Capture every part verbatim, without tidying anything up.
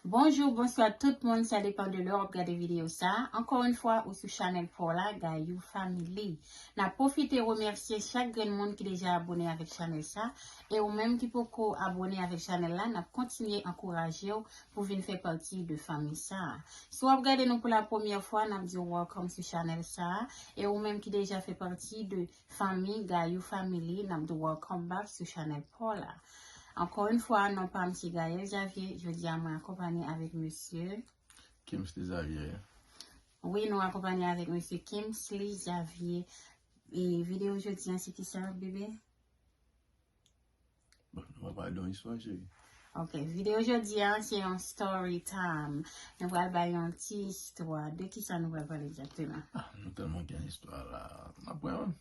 Bonjou, bonswa tout moun, sa depann de lè w ap gade videyo sa. Ankò yon fwa, ou sou chanèl pa w la, Gayou Family. N ap pwofite remèsye chak grenn moun ki deja abone avèk chanèl sa. E ou menm ki poko abone avèk chanèl la, n ap kontinye ankouraje w pou vin fè pati de fanmi sa. Si w ap gade nou pou la premyè fwa, n ap di w welcome sou chanèl sa. E ou menm ki deja fè pati de fanmi Gayou Family, n ap di w welcome back sou chanèl pa w la. Ankò yon fwa, non pa m se Gaël Javier, jodi a mwen akonpanye avèk mesye. Kimsley Xavier. Wi, nou akonpanye avèk mesye Kimsley Xavier. E videyo jodi a se ki sa, bebe? Bon, nou va pale de yon istwa, cheri. Ok, videyo jodi a se yon story time. Nou pral bay yon ti istwa. De ki sa nou pral pale egzakteman? Ah, nou tèlman gen istwa la. N ap wè, wi.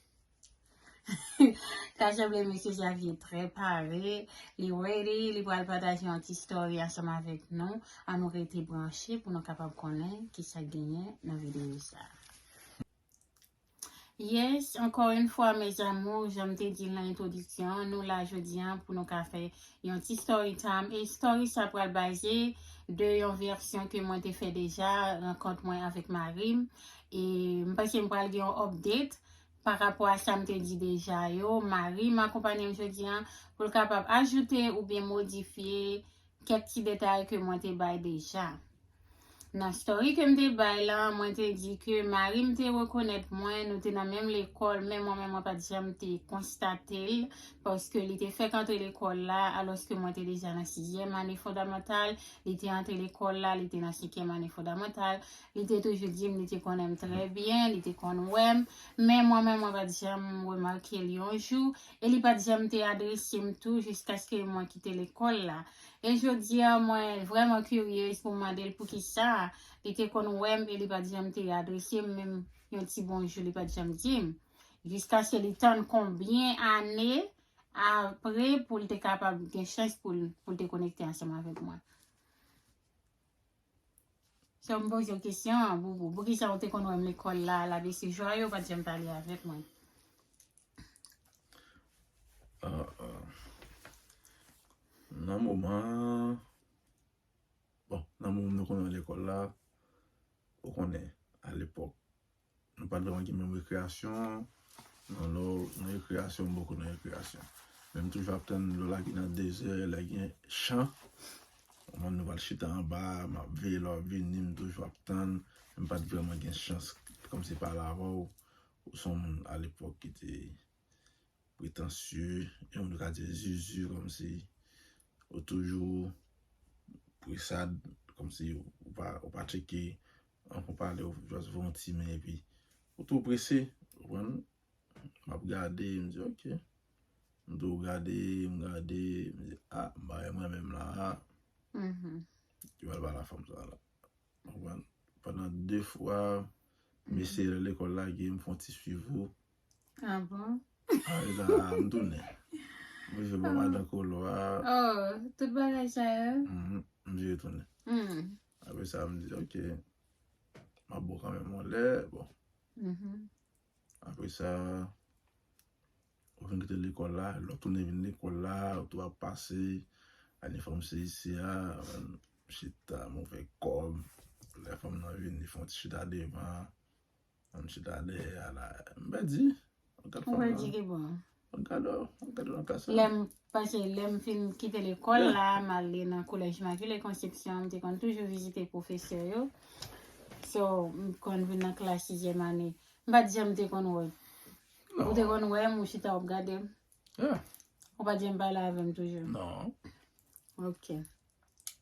Ka sanble mesye Xavier trè pare, li ready, li pral pataje yon ti story ansanm avèk nou. Ann nou rete branche pou nou kapab konnen ki sa k genyen nan videyo sa. Yes, ankò yon fwa, mes amours, jan m te di l nan entwodiksyon an, nou la jodi a pou nou ka fè yon ti story time. E story sa pral baze de yon vèsyon ke mwen te fè deja, rankont mwen avèk mari m. E m panse m pral gen yon update pa rapò a sa m te di deja yo. Mari m akonpanye m jodi a pou l kapab ajoute oubyen modifye kèk ti detay ke mwen te bay deja. Nan story ke m te bay la, mwen te di ke mari m te rekonèt mwen, nou te nan menm lekòl, men mwen menm mwen pa t janm te konstate l, paske li te fèk antre lekòl la, alòske mwen te deja nan sizyèm ane fondamantal, li te antre lekòl la, li te nan senkyèm ane fondamantal, li te toujou di m li te konnen m trè byen, li te konn wè m, men mwen menm mwen pa t janm remake l yon jou, e li pa t janm te adrese m tou jiskaske mwen kite lekòl la. E jodi a, mwen vrèman kiryez pou m mande l poukisa li te konn wè m e li pa t janm te adrese m, menm yon ti bonjou li pa t janm di m. Jiskaske li tann konbyen ane apre pou l te kapab gen chans pou l, pou l te konekte ansanm avèk mwen. So, m poze w kesyon an, Boubou. Poukisa w te konn wè m lekòl la, la de se jwa yo, w pa t janm pale avèk mwen? Ah, ah. Nan moman, bon, nan moman nou konn wè lekòl la, ou konnen, alepòk, nou pa t vrèman gen menm rekreyasyon. Nan lò, nan rekreyasyon, m poko nan rekreyasyon. Men m toujou ap tann lè w lage nan dezè, lè gen chan. Mwen, nou pral chita anba, m ap veye lè w ap vini, m toujou ap tann. Men m pa t vrèman gen chans, kòmsi pale avè w. Ou se yon moun alepòk ki te pretansye, yon moun yo ka di zuzu, kòmsi ou toujou presad, kòmsi ou pa, ou pa tcheke, an pou pale, ou just voye yon ti men, epi ou tou prese, ou konprann? M ap gade, m di, ok. M tou gade, m gade, m di, a, m pa wè mwen menm la a. Yo pral pale a fanm sa la. Ou konprann? Pandan de fwa, m eseye lè lekòl lage, m fè yon ti swiv ou. Ah bon? Apre sa, m tounen. M rive bò madan Kolo a. Oh, tout bagay sa yo? Mhm, m vire tounen. Hmm. Apre sa, m di, ok, m ap bo kanmenm yon lè, bon. Mhm. Apre sa, ou vin kite lekòl la, lè w tounen vin lekòl la, ou tou ap pase, anifòm se isi a, chita, move kòb, lè fanm nan vini, fè yon ti chita devan, yon chita dèyè a la, m pèdi. Ou gad fanm nan. Ou pèdi ki bon. Ou gad, ou gad nan klas la. Lè m, paske lè m fin kite lekòl la, m ale nan kolèj Imakile Konsepsyon, m te konn toujou vizite pwofesè yo. So, m konn vin nan klas sizyèm ane. M pa t janm te konn wè w. Ou te konn wè m, ou chita w ap gade m? Yeah. Ou pa t janm pale avè m toujou? Non. Ok.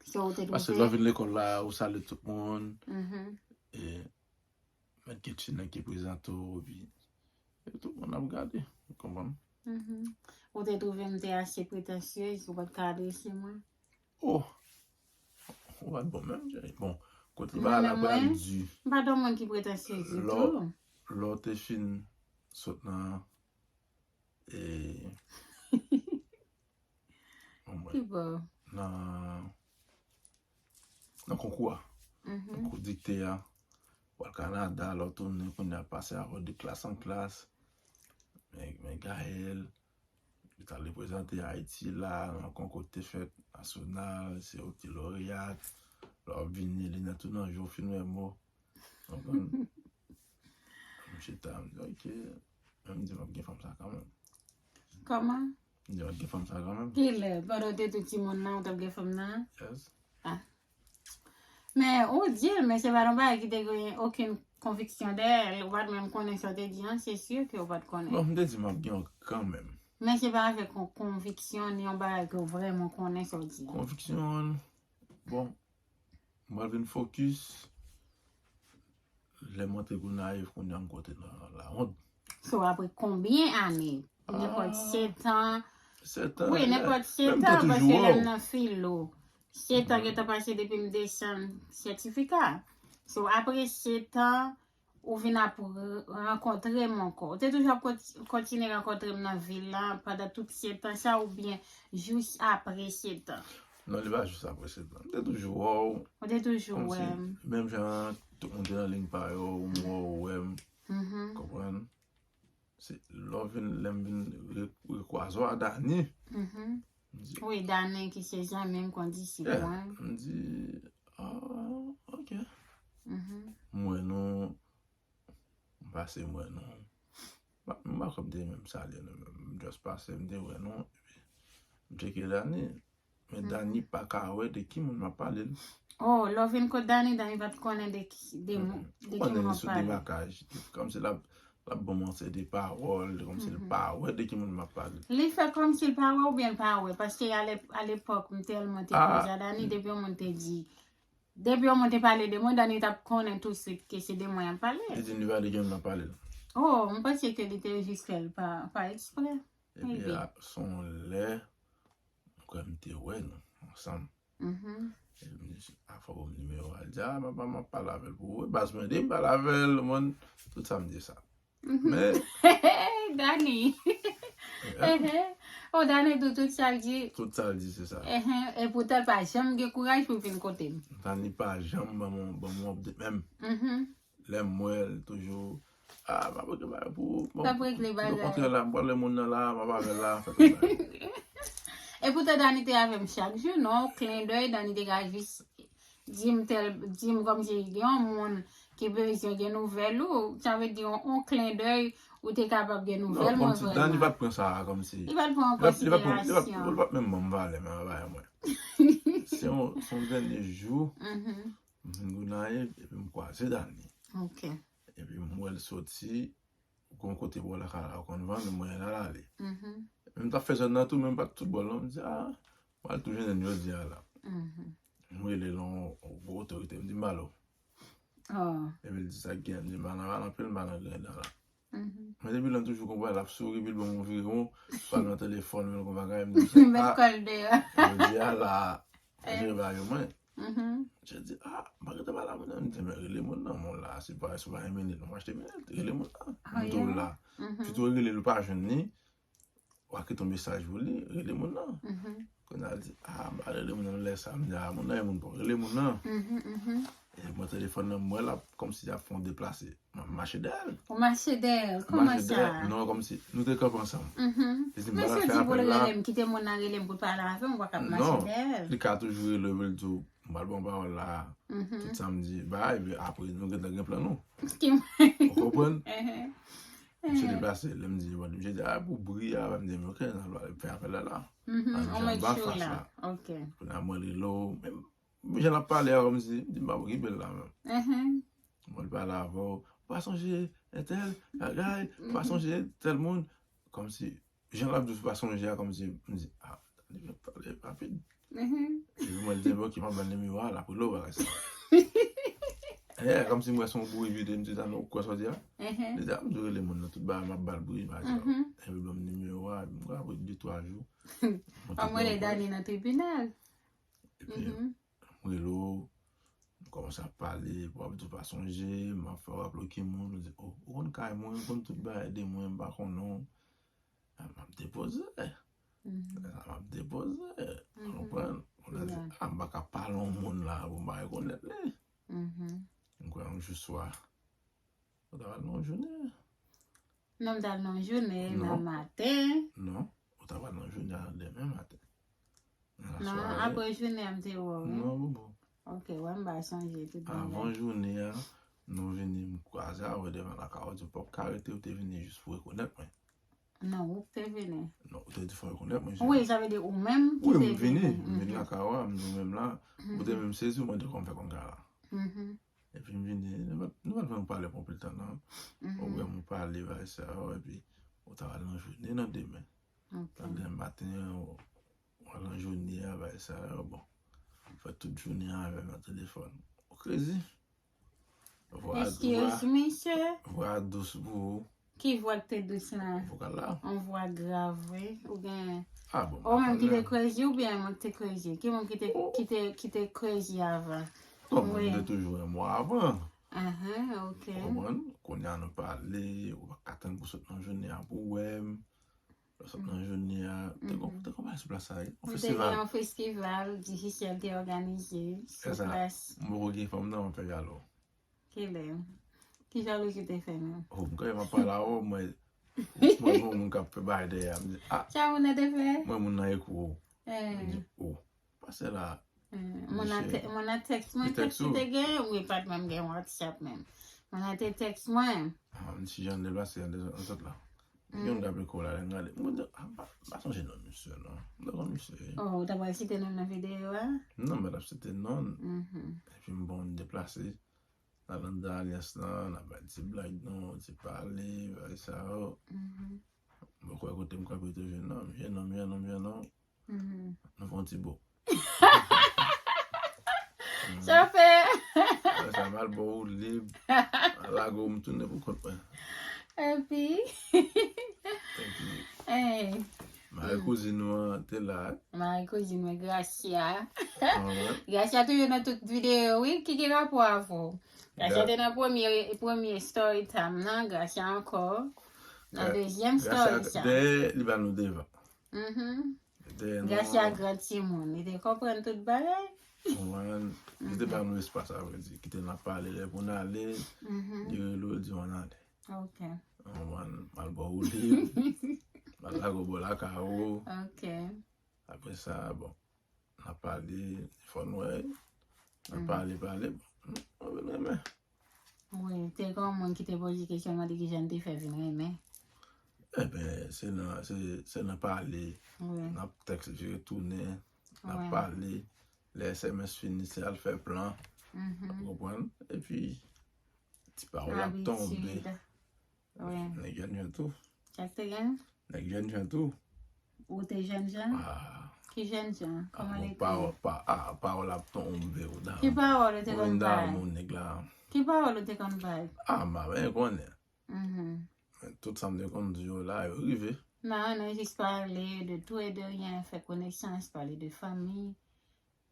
So, ou te Paske twouve lè w vin lekòl la, ou salye tout moun. Mhm. E mèt gen tchenèk ki prezante w, epi e tout moun ap gade, ou konprann? Mhm. Ou te twouve m te ase pretansyez, ou pa t ka adrese mwen? Oh! Ou pa t bon menm, cheri. Bon, kote bagay la pral di. M pa t yon moun ki pretansyez ditou. Lè w te fin sot nan, e, Ki bò? Nan, nan konkou a. Mhm. Konkou dikte a. W al Kanada, lè w tounen, kounye a pase avè w de klas an klas. Men, men Gaël, li t al reprezante Ayiti la, nan konkou te fèt nasyonal, se ou ki loreyat. Lè w ap vini, li nan tou nan jou, w fin wè mò. Konprann? M chita, m di, ok. Men m di, m ap gen fanm sa kanmenm. Kòman? M di, m ap gen fanm sa kanmenm. Kilè? Pandan w te tou timoun nan, ou t ap gen fanm nan? Yes. Ah. Men, ou di l, men se pa yon bagay ki te gen okenn konviksyon dèyè l. Ou pa t menm konnen sa w te di an, se si ke ou pa t konnen. Bon, m te di m ap gen yon kanmenm. Men se pa avèk yon konviksyon, ni yon bagay ke w vrèman konnen sa w di an. Konviksyon, bon, m pral vin fokis lè m antre Gonayiv, kounye a m kote nan lawont. So, apre konbyen ane? Nenpòt sèt an. Sèt an, wi, nenpòt sèt an, paske lè m nan filo, sèt an gentan pase depi m desann sètifika. So, apre sèt an, ou vin ap r-, rankontre m ankò. Ou te toujou ap kont-, kontinye rankontre m nan vil la pandan tout sèt an sa, oubyen jis apre sèt an? Non, li pa jis apre sèt an. M te toujou wè w. Ou te toujou wè m. Menm jan tout moun te nan liy pa yo, ou m wè w, ou wè m. Konprann? Se lè w vin, lè m vin re-, rekwaze w a Dani. M di, wi, Dani ki se zanmi m, kondisip mwen. M di, ah, ok. M wè nou, m pase m wè nou. M pa, m pa kwè m te menm salye nou menm. M just pase, m te wè nou, epi m tcheke Dani. Men Dani pa ka wè de ki moun m ap pale l. Oh, lè w vin kot Dani, Dani pa t konnen de ki, de moun, de ki moun w ap pale. Dani sou demakaj. Kòmsi l ap, l ap ban m yon seri de pawòl, kòmsi l pa wè de ki moun m ap pale. Li fè kòmsi l pa wè oubyen l pa wè? Paske alè, alepòk, m tèlman te koze a Dani, depi yon moun te di, depi yon moun te pale de mwen, Dani t ap konnen tousuit ke se de mwen y ap pale. Li di m li pa de ki moun m ap pale l. Oh, m panse ke li te jis fè l pa, pa eksprè. Epi a, se yon lè, m kwè m te wè nou ansanm. Epi m di, a, fò ban m nimewo a. L di, a, papa, m ap pale avè l pou ou. Baz mwen di m pale avè l, mwen, tout sa m di sa. Men Dani. Oh, Dani tou, tout sa l di. Tout sa l di, se sa. E poutan l pa janm gen kouraj pou l vin kote m. Dani pa janm ban m, ban m yon update menm. Lè m wè l toujou, a, m ap regle bagay pou ou. Bon, m ap regle bagay. Okontrè la, m pral wè moun nan la, m ap avè l la, fè tout bagay. Epoutan Dani te avè m chak jou, non, klen dèy, Dani te ka jis di m tèl, di m kòmsi gen yon moun ki bezwen gen nouvèl ou, sa vle di yon, yon klen dèy, ou te kapab gen nouvèl mwen vrèman. Non, kòmsi Dani pa t pran sa kòmsi. Li pa t pran an konsiderasyon. Li pa t menm ban m valè m, bagay mwen. Se yon, se yon dènye jou. M vin Gonayiv, epi m kwaze Dani. Ok. Epi m wè l soti, gon kote bò lakay la, ou konn vann, m wè l al ale. Epi m t ap fè zòn nan tou, men m pa t tout bò l non. M di, a, m al tou jwenn l jodi a la. M rele l yon gwo otorite, m di, m ba l ou. Epi l di, sa k gen? M di, m pa nan, pa nan pil, m pa nan grenn la. Men depi lè m toujou konprann l ap souri, epi l ban m yon virewon, pale nan telefòn, men l konn bagay, m di, a, jodi a la, jere bagay mwen. Misye di, a, m pa gentan pale a moun nan, m di, men rele moun nan, moun la, se pa, se pa yon minit, non, m achte minit, rele moun nan, m di w la. Pito rele l ou pa jwenn li, w a kite yon mesaj pou li, rele moun nan. Kounye a l di, a, m pa rele moun nan lè sa, m di, a, moun nan e moun pa w, rele moun nan. E mwen telefòn nan, m wè l ap, kòmsi l ap fè yon deplase. M ap mache dèyè l. Ou mache dèyè l? Kòman sa? Non, kòmsi nou te kanpe ansanm. Li di m pa nan fè apèl la. Misye di pou l rele m, kite moun nan rele m pou l pale avè m, ou pa ka ap mache dèyè l. Non, li ka toujou rele w, epi l di w, m pral ba w pawòl la, tout sa m di, bay, epi apre nou gentan gen plan nou. Ou konprann? Misye deplase, lè m di, misye di, a, pou bri a, m di, ok, n a fè apèl la la. An jan ba fas la. Kounye a mwen rele w, men jan l ap pale a, kòmsi, m di, m pa okipe l la menm. Mwen pale avè w, ou pa sonje entèl bagay, ou pa sonje tèl moun. Kòmsi, jan l ap di w pa sonje a, kòmsi, m di, a, li vin pale rapid. Epi mwen di, ok, m ap ba l nimewo a, l ap rele w bagay sa. E, kòmsi m wè se yon gwo epi de, m di, Dani, ou kwè sa w di a? Li di, a, m di w rele moun nan, tout bagay, m ap ba l bri, bagay sa. Epi ban m nimewo a, epi m kwè apre de twa jou. An mwen rele Dani nan tribinal. Epi, m rele w, nou kòmanse ap pale, epi w ap di w pa sonje, m ap fè w raple w ki moun, ou di, o, ou konn kay mwen, ou konn tout bagay de mwen, m pa konnen w. A, m ap depoze. M ap depoze. Ou konprann? Ou di, a, m pa ka pale yon moun la, pou m pa rekonèt li. M kwè yon jou swa, ou ta pral nan yon jounen. Non, m t al nan jounen nan maten. Non, ou ta pral nan jounen an demen maten. Nan lasware. Non, apre jounen an m te wè w, wi. Non, bobo. Ok, wè, m pa sonje tout bagay. Avan jounen an, nou vini, m kwaze avè w devan lakay ou, di m p ap ka rete, ou te vini jis pou rekonèt mwen. Non, ou te vini. Non, ou te di fò w rekonèt mwen, wi, sa vle di ou menm ki te vini. Wi, m vini, m vini lakay ou a, m di w menm la, ou te menm sezi, ou mande kòman m fè konn ka la. Epi m vini, nou pa t, nou pa t fè nou pale pou anpil tan, non. Ou wè m pale, bagay sa yo, epi ou ta al nan jounen nan demen. Nan demen maten, ou al nan jounen an, bagay sa yo, bon. Fè tout jounen an avè m nan telefòn. Ou krezi? Vwa, excuse me, sir. Vwa dous pou ou. Ki vwa k te dous la? Vokal la. Yon vwa grav, wi. Ou gen... Ah, bon, ou menm ki te crazy oubyen mwen ki te crazy? Ki moun ki te, ki te, ki te crazy avan? Bon, mwen te toujou renmen w avan. Ahan, ok. Ou konprann? Kounye a nou pale, ou pa ka tann pou sot nan jounen an pou wè m. Lè w sot nan jounen an, te gon, te gon bagay sou plas sa, wi. Yon festival. Te gen yon festival difisil te òganize sou plas. M poko gen fanm nan, m ap fè jalou. Kilè? Ki jalouzi w te fè menm? Oh, m kanpe m ap pale a ou, mwen, mwen gon moun k ap fè bagay dèyè a, m di, ah. Sa moun nan te fè? Mwen moun nan ekri w. M di, oh, pase la. Moun nan te, moun nan tèks mwen, tèks li te gen, wi, pa t menm gen WhatsApp menm. Moun nan te tèks mwen. Ah, m di, jan l deplase, jan l deplase, ansent la. Yon gade kou la, lè m gade. Mwen di, ah, m pa, m pa sonje non misye, non. M te konn misye. Oh, ou ta pral site non nan videyo a? Non, m pa t ap site non. Epi m bon deplase. Nan landa alyans lan, n ap bay ti blag non, ti pale, bagay sa yo. M poko wè kote m kanpe tou, jennonm, jennonm, jennonm, jennonm. Nou fè yon ti bo. Sa fè. Apre sa, m al ba w lib. Lage w, m tounen pou kont mwen. Epi? Epi, mari kouzin ou an te la. Mari kouzin mwen, Gracia. Gracia toujou nan tout videyo, wi. Ki gen rapò avè w? Gracia te nan premye, premye story time nan. Gracia ankò nan dezyèm story time. Dèyè li ba nou devan. Gracia gran timoun, li te konprann tout bagay. Ou konprann? Li te ba nou espas, sa vle di, kite n ap pale, lè pou n ale, li rele w, li di w ann ale. Ok. Ou konprann? M al ba w lib, m al lage w bò lakay ou. Ok. Apre sa, bon, n ap pale, fò n wè, n ap pale, pale, bon, nou vin renmen. Wi, te gen yon moun ki te poze kesyon, mande kijan n te fè vin renmen. Enben, se nan, se, se nan pale. Wi. N ap tèks vire tounen, n ap pale. Lè S M S fini, se al fè plan. Ou konprann? Epi, ti pawòl ap tonbe. Abitid. Wi. Nèg jènjan tou. Sa k te gen? Nèg jènjan tou. Ou te jènjan? Ah. Ki jènjan? Kòman li te? Pawòl, pa, ah, pawòl ap tonbe, ou dam. Ki pawòl ou te konn bay? Ou dam, ou nèg la. Ki pawòl ou te konn bay? Ah, m pa byen konnen. Men tout sa m te konn di yo la, yo rive. Non, nou jis pale de tout et de rien, fè konesans, pale de fanmi.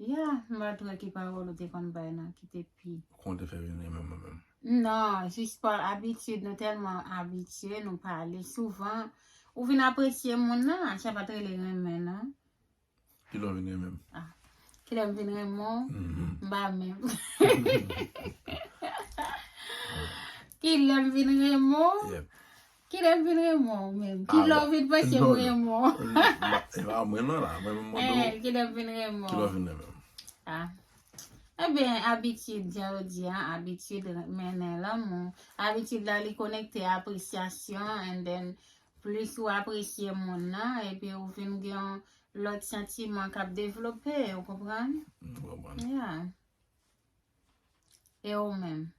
Ya, m pa t wè ki pawòl ou te konn bay nan, ki te pi. Kòman w te fè vin renmen mwen menm? Non, jis pa abitid, nou tèlman abitye, nou pale souvan. Ou vin apresye moun nan, sa pa t rele renmen, non. Kilè w vin renmen m? Ah. Kilè m vin renmen w? M pa menm. Kilè m vin renmen w? Yep. Kilè m vin renmen w menm? Kilè w vin panse m renmen w? E pa mwen non la, mwen menm mande w. Eh, kilè m vin renmen w? Kilè w vin renmen m? Ah. Ebyen, abitid, jan yo di a, abitid mennen lanmou. Abitid la, li konekte a apresyasyon, and then, plis ou apresye moun nan, epi ou vin gen yon lòt santiman k ap devlope, ou konprann? M konprann. Yeah. E ou menm?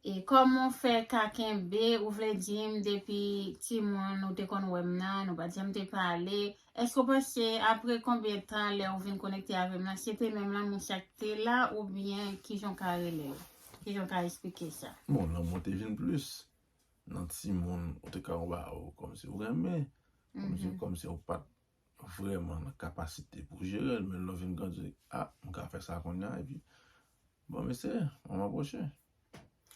E kòman w fè ka kenbe, ou vle di m depi timoun ou te konn wè m nan, nou pa t janm te pale. Èske w panse apre konbyen tan lè ou vin konekte avè m nan, se te menm lanmou sa k te la oubyen kijan w ka rele l? Kijan w ka esplike sa? Bon, lanmou te vin plis nan timoun, ou te ka wè w kòmsi w renmen, kòmsi, kòmsi w pa t vrèman nan kapasite pou jere l, men lè w vin grandi, a, m ka fè sa kounye a, epi, bon, mesye, mwen m apwoche.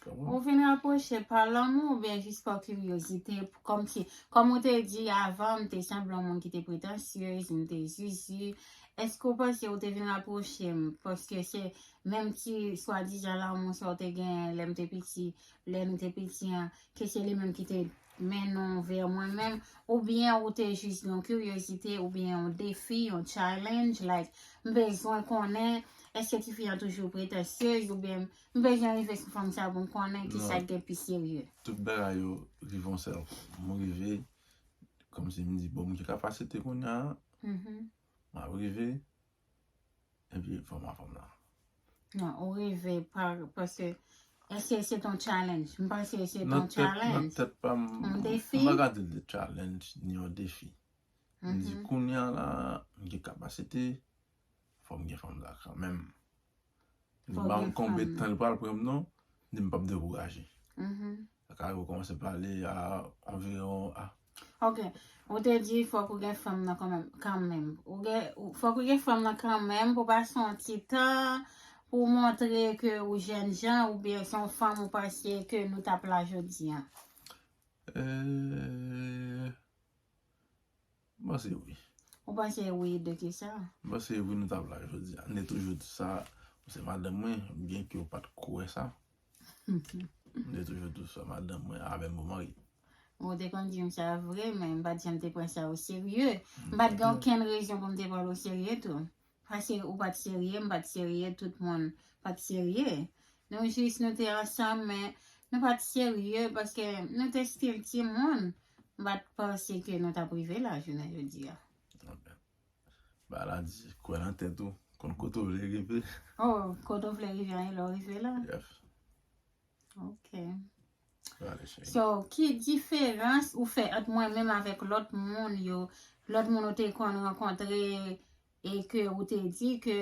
Ou vin rapwoche pa lanmou oubyen jis pa kiryozite, kòmsi, kòm ou te di avan, m te sanble yon moun ki te pretansyez, m te zuzu. Èske w panse ou te vin rapwoche m? Paske se menm ti swadizan lanmou sa w te genyen lè m te piti, lè nou te piti an, ke se li menm ki te mennen w vè mwen menm, oubyen ou te jis gen yon kiryozite, oubyen yon defi, yon challenge, like, m bezwen konnen, Èske tifi an toujou pretansyez oubyen m bezwen rive sou fanm sa pou m konnen ki sa k gen pi serye? Tout bagay yo rive yon sèl kou. M rive, kòmsi m di, bon, m gen kapasite kounye a, m ap rive, epi fanm a fanm nan. Non, ou rive pa, paske èske se ton challenge? M panse se ton challenge. Nan tèt pa m, m pa ka di l de challenge ni yon defi. M di kounye a la, m gen kapasite, fò m gen fanm sa kanmenm. M di ba m konbyen tan li pral pran m non, m di m p ap dekouraje. Sa ka rive w kòmanse pale a anviwon a. Ok. Ou te di fòk ou gen fanm nan kanmenm. Kanmenm. Ou gen, fòk ou gen fanm nan kanmenm pou pase yon ti tan, pou montre ke ou jènjan oubyen se yon fanm ou panse ke nou t ap la jodi a? Eee. M panse wi. Ou panse wi de kisa? M panse wi nou t ap la jodi a. M te toujou di sa, ou se madanm mwen, byen ke w pa t kwè sa. M te toujou di sa, madanm mwen, avè m pou mari. Ou te konn di m sa vre, men m pa t janm te pran sa o serye. M pa t gen okenn rezon pou m te pran l o serye tou. Paske ou pa t serye, m pa t serye, tout moun pa t serye. Nou jis nou te ansanm, men nou pa t serye paske nou te stil timoun. M pa t panse ke nou t ap rive la jounen jodi a. Bagay la di, kwè nan tèt ou, konn kote w vle rive. Oh, kote w vle rive an e lè w rive la. Yes. Ok. So, ki diferans ou fè ant mwen menm avèk lòt moun yo, lòt moun ou te konn rankontre e ke ou te di ke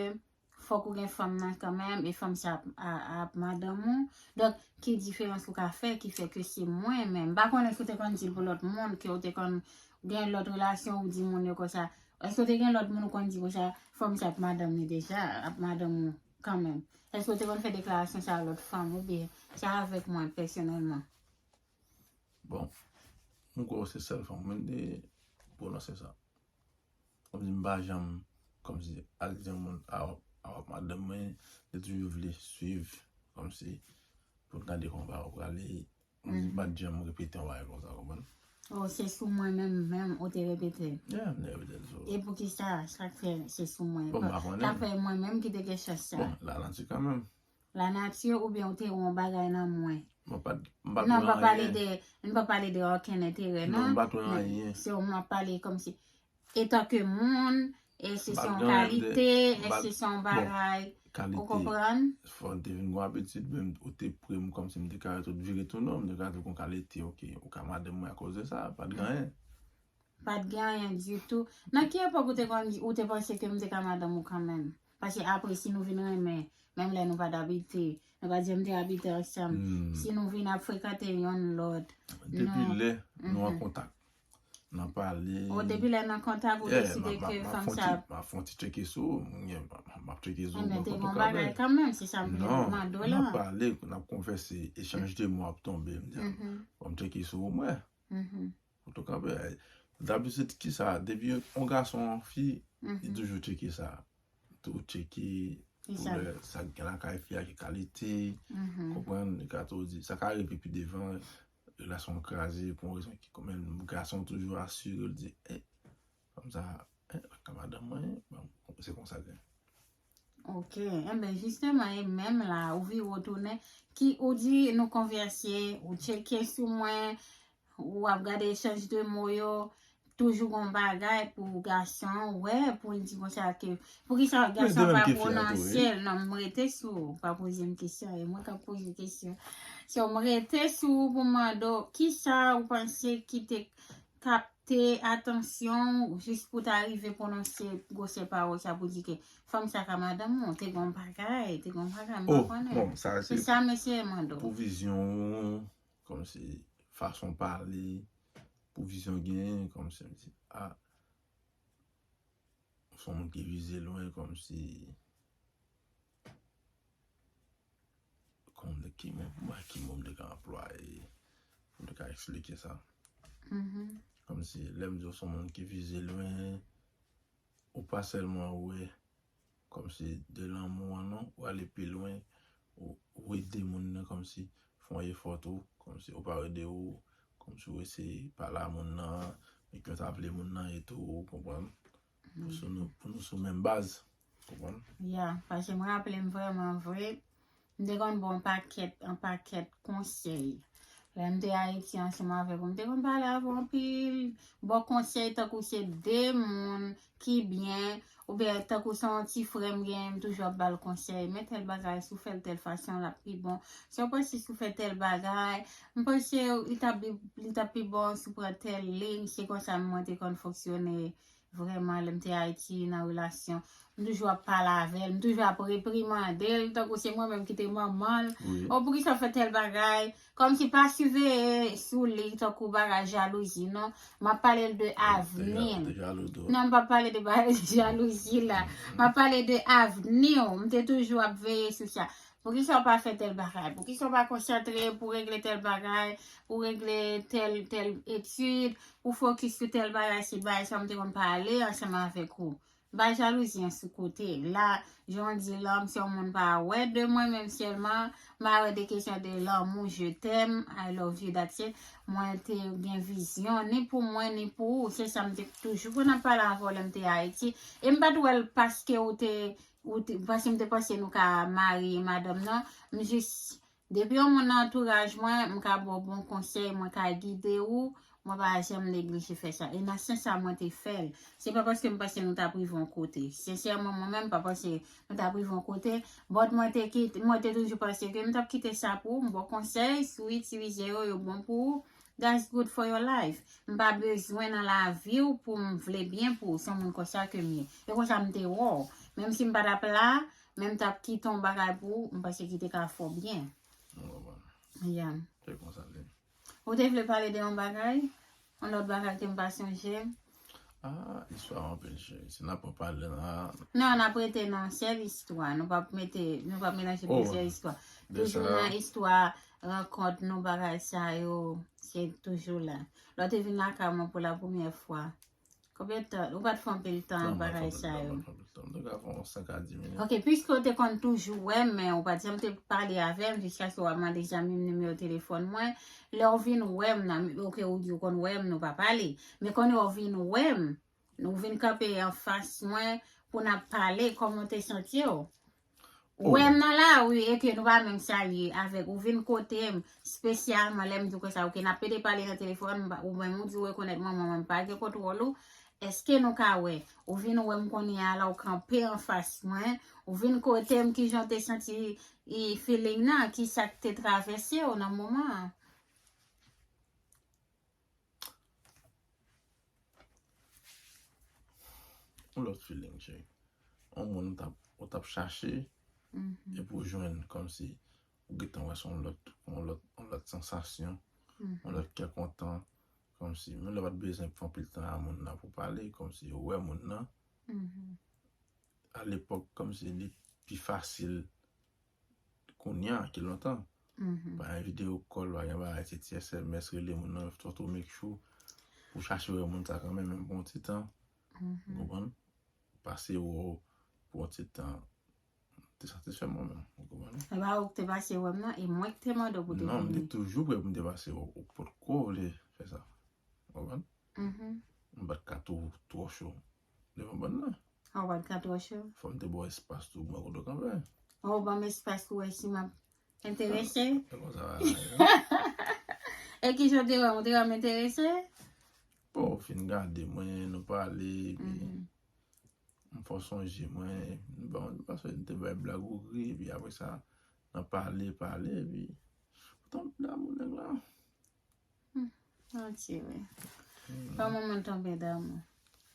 fòk ou gen fanm nan kanmenm e fanm sa ap, a, ap madanm ou? Donk, ki diferans ou ka fè ki fè ke se mwen menm? M pa konnen si ou te konn di l pou lòt moun, ke ou te konn gen lòt relasyon ou di moun yo konsa. Èske ou te gen lòt moun ou konn di konsa, fanm sa ap madanm li deja, ap madanm ou kanmenm? Èske ou te konn fè deklarasyon sa a lòt fanm oubyen se avèk mwen pèsonèlman? Bon, m kwè w se sèl fanm mwen te pwononse sa. Kòmsi m pa janm, kòmsi al di yon moun a w ap madanm mwen, li toujou vle swiv, kòmsi pou n gade kòman bagay yo prale. M pa t janm repete yon bagay konsa, w konprann? Oh, se sou mwen menm, menm, ou te repete l? Yeah, m te repete l sou. E poukisa, sa k fè se sou mwen? Bon, m pa konnen. Sa k fè mwen menm ki te gen chans sa? Bon, lanati kanmenm. Lanati oubyen ou te wè yon bagay nan mwen? Mwen pa t, m pa t wè anyen. Non, pa pale de, m pa pale de okenn enterè, non. Non, m pa t wè anyen. Se w m ap pale kòmsi, etanke moun, èske se yon kalite, èske se yon bagay, ou konprann? Fò n te vin gen yon abitid, menm ou te pre m kòmsi m te ka ret ou t vire tou non, m te ka di w kon kalite, ok, ou ka madanm mwen akoz de sa, pa t gen anyen. Pa t gen anyen ditou. Nan ki epòk ou te konn, ou te panse ke m te ka madanm ou kanmenm? Paske apre, si nou vin renmen, menm lè nou pa t abite, nou pa t janm te abite ansanm, si nou vin ap frekante yonn lòt, Depi lè nou an kontak, n ap pale. Oh, depi lè n an kontak, ou deside ke fanm sa ap. M ap fè yon ti tcheke sou ou, m ap tcheke sou ou. Enben, te gen yon bagay kanmenm, se sa m vin mande w la. Non, n ap pale, n ap konvèse, echanj de mo ap tonbe, m di, fò m tcheke sou ou, m wè. Ou tou kanpe. Dabitid, kisa, depi yon gason, yon fi, li toujou tcheke sa. Tou tcheke pou wè sa k gen lakay fi a, ki kalite, konprann, li ka tou di, sa ka rive pi devan, relasyon an kraze pou yon rezon ki, men gason toujou asire l di, eh, fanm sa, eh, ka madanm mwen, bon, se konsa l ye. Ok, enben, jisteman, e menm la, ou vire w tounen, ki, ou di nou konvèse, ou tcheke sou mwen, w ap gade echanj de mo yo, toujou gon bagay pou gason an wè, pou l di konsa ke, poukisa gason an pa pwononse l? Non, m rete sou ou, pa poze m kesyon, e mwen k ap poze kesyon. So, m rete sou ou pou m mande w, kisa ou panse ki te kapte atansyon w jis pou w ta rive pwononse gwosè pawòl sa pou di ke fanm sa ka madanm ou, te gon bagay, te gon bagay, m pa konnen. Se sa m eseye mande w. Pou vizyon ou, kòmsi fason pale, pou vizyon genyen, kòmsi m di, a, ou se yon moun ki vize lwen, kòmsi, kòm de ki mo, mwen, ki mo m te ka anplwaye, pou m te ka eksplike sa. Kòmsi, lè m di ou se yon moun ki vize lwen, ou pa sèlman wè kòmsi de lanmou an non, ou ale pi lwen, ou, ou ede moun nan kòmsi fè yon efò tou, kòmsi ou pa ede ou, kòmsi ou eseye pale a moun nan, men ki yo ta vle moun nan e tou, ou konprann? Pou sou nou, pou nou sou menm baz. Konprann? Ya, paske mwen raple m vrèman vre, m te konn ba w yon pakèt, yon pakèt konsèy. Lè m te Ayiti ansanm avèk ou, m te konn pale avè w anpil, ba w konsèy tankou se de moun ki byen, oubyen tankou se yon ti frè m genyen, m toujou ap ba l konsèy, men tèl bagay, si w fè l tèl fason, l ap pi bon. Si w panse si w fè tèl bagay, m panse li t ap, li t ap pi bon si w pran tèl liy, se konsa mwen te konn fonksyone. Vrèman, lè m te Ayiti nan relasyon, m toujou ap pale avè l, m toujou ap reprimande l, tankou se mwen menm ki te manman l. Wi. O, poukisa w fè tèl bagay? Kòmsi pa siveye sou li, tankou bagay jalouzi, non. M ap pale l de avni l. Te jalou tou. Non, m pa pale de bagay jalouzi la. M ap pale de avni w. M te toujou ap veye sou sa. Poukisa w pa fè tèl bagay? Poukisa w pa konsantre pou regle tèl bagay, pou regle tèl, tèl etid, pou fokis sou tèl bagay, se bagay sa m te konn pale ansanm avèk ou. M pa jalouzi an sou kote. La, jan w di la, m se yon moun pa wè de mwen menm sèlman, m pa wè de kesyon de lanmou, je t'aime, I love you, that's it. Mwen te gen vizyon, ni pou mwen, ni pou ou. Se sa m te toujou konn ap pale avè w lè m te Ayiti. E m pa t wè l paske ou te ou te, paske m te panse nou ka marye madanm nan. M jis, depi yon moun nan antouraj mwen, m ka ba w bon konsèy, mwen ka gide ou, mwen pa janm neglije fè sa. E nan sans sa mwen te fè l. Se pa paske m panse nou t ap rive yon kote. Sensèman, mwen menm, m pa panse nou t ap rive yon kote. But mwen te kit-, mwen te toujou panse ke m t ap kite sa pou ou, m ba w konsèy, si w itilize yo, yo bon pou ou. That's good for your life. M pa bezwen nan lavi w pou m vle byen pou w. Se yon moun konsa ke m ye. E konsa m te wè w. Menm si m pa t ap la, men m t ap kite yon bagay pou ou, m panse ki te ka fè w byen. Mwen konprann. Yeah. Se konsa l ye. Ou te vle pale de yon bagay? Yon lòt bagay ke m pa sonje? Ah, istwa anpil cheri. Si n ap pale la. Non, n ap rete nan sèl istwa. Nou p ap mete, nou p ap melanje Oh, plizyè istwa. de Toujou sa. Nan istwa rankont nou bagay sa yo, se toujou la. Lè w te vin lakay mwen pou la premyè fwa. Konbyen tan? Ou pa t fè anpil tan Non, ak mwen bagay fè sa anpil tan, yo? mwen fè anpil tan. Mwen te ka fè yon senk a dis minit. Ok, piske w te konn toujou wè m, men ou pa t janm te pale avè m jiskaske w ap mande Jami m nimewo telefòn mwen. Lè w vin wè m nan, ok, ou di w konn wè m, nou pa pale. Men kounye w vin wè m, ou vin kanpe anfas mwen pou n ap pale, kòman w te santi w? Ou Oh. wè m nan la, wi, e ke nou pa menm salye avèk ou vin kote m, espesyalman lè m di w konsa, ok, n ap pede pale nan telefòn, m pa- ou menm ou di w rekonèt manman mwen, m pa gen kontwòl ou, èske nou ka wè? Ou vin wè m kounye a la, ou kanpe anfas mwen, ou vin kote m, kijan w te santi e, feeling nan, ki sa k te travèse w nan moman an? Yon lòt feeling, cheri. Yon moun ou t ap, ou t ap chache, Mhm, epi w jwenn, kòmsi ou gentan wè se yon lòt, yon lòt, yon lòt sansasyon, mhm, yon lòt kè kontan, kòmsi, menm lè w pa t bezwen fè anpil tan a moun nan pou pale, kòmsi ou wè moun nan, mhm, alepòk, kòmsi li pi fasil kounye a ke lontan. mhm, Pa gen video call, pa gen bagay, se ti S M S, rele moun nan, foto make sure pou chache wè moun sa kanmenm, menm pou yon ti tan, mhm. Konprann? Pase wè w pou yon ti tan, te satisfè mwen menm, ou konprann? E pa ou ki te pase wè m nan, e mwen ki te mande w pou te Non, m te vini. Toujou prè pou m te pase wè w, ou potko vle fè sa. Ou konprann? Mhm. M pa t ka tou twò cho devan bann nan. Ou pa t ka twò cho. Fò m te ba w espas tou, mwen kote w kanpe. Ou ban m espas pou wè si m ap enterese. E konsa bagay yo. E kijan w te wè m, ou te wè m enterese? Bon, ou fin gade mwen, nou pale, epi Mhm. m fè w sonje mwen, bon, paske m te bay blag ou ri, epi apre sa, nan pale, pale, epi poutan m damou nèg la. Anti, wi. Kòman moun tonbe damou?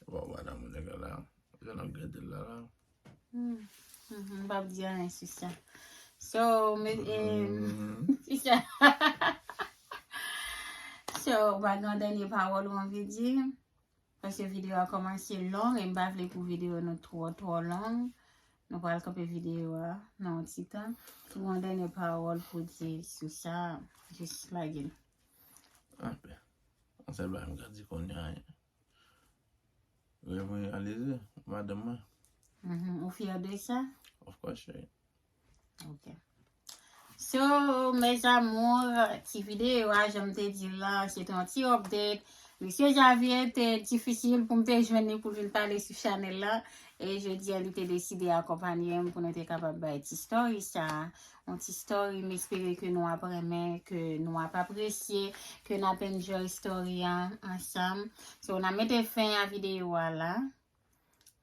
Bon, w pa damou nèg la la. Jan n ap gade l la la. Hmm. Mhm, m p ap di anyen sou sa. So, men, eh, Mhm. sou sa. So, ou pa gen yon dènye pawòl ou anvi di? Paske videyo a kòmanse long e m pa vle pou videyo nou twò, twò long. Nou pral kanpe videyo a nan yon ti tan. Si w gen yon dènye pawòl pou di sou sa, jis lage l. Ah, ben. Yon sèl bagay m ka di kounye a, reveye Alizé, madanm mwen. Mhm. Ou fyè de sa? Of course, cheri. Ok. So, mes amours, ti videyo a, jan m te di l la, se te yon ti update. Mesye Javier, te difisil pou m te jwenn li pou l vin pale sou chanèl la. E jodi a, li te deside akonpanye m pou nou te kapab bay ti story sa. Yon ti story, m espere ke nou ap renmen, ke nou ap apresye, ke n ap enjoy story a ansanm. So, n ap mete fen a videyo a la.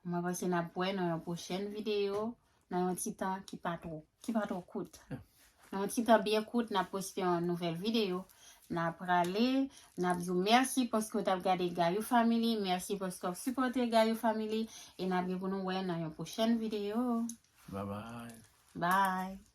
Mwen panse n ap wè nan yon pwochèn videyo, nan yon ti tan ki pa twò, ki pa twò kout. Nan yon ti tan byen kout, n ap poste yon nouvèl videyo. N ap prale, n ap di w mèsi paske w t ap gade Gayou Family, mèsi paske w ap sipòte Gayou Family, e n ap gen pou nou wè nan yon pwochèn videyo. Bye bye. Bye!